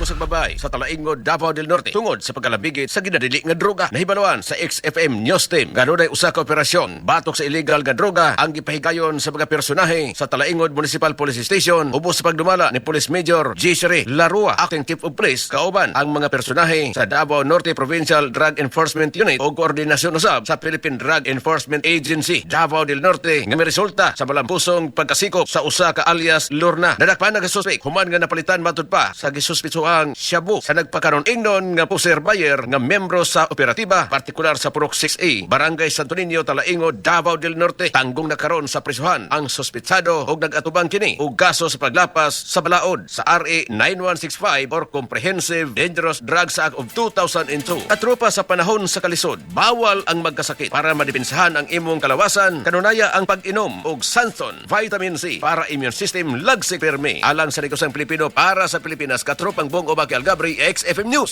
usa ka babae sa Talaingod, Davao del Norte tungod sa pagkalabigit sa ginadili nga droga. Nahibaluan sa XFM News Team nga usa ka operasyon batok sa illegal nga droga ang gipahigayon sa mga personahe sa Talaingod Municipal Police Station ubos sa pagdumala ni Police Major G. Siri Larua, Acting Chief of Police, kauban ang mga personahe sa Davao Norte Provincial Drug Enforcement Unit o koordinasyon usab sa Philippine Drug Enforcement Agency Davao del Norte nga miresulta sa malampusong pagkasikop sa usa ka alias Lorna. Nadakpan ang suspect human nga napalitan matud pa sa gisuspitsuang shabu sa nagpakaron ingnon nga puser buyer nga membro sa operatiba, partikular sa Purok 6A, Barangay Santo Niño, Talaingod, Davao del Norte. Tanggong na karon sa prisuhan ang suspitsado og nag-atubang kini og kaso sa paglapas sa balaod sa RA 9165 or Comprehensive Dangerous Drugs Act of 2002. Katropa, sa panahon sa kalisod, bawal ang magkasakit. Para madepensahan ang imong kalawasan, kanunaya ang pag-inom og Santon Vitamin C para immune system lagsik permi. Alang sa Negosang Pilipino, para sa Pilipinas, katropang Bong Obaki Algabri, XFM News.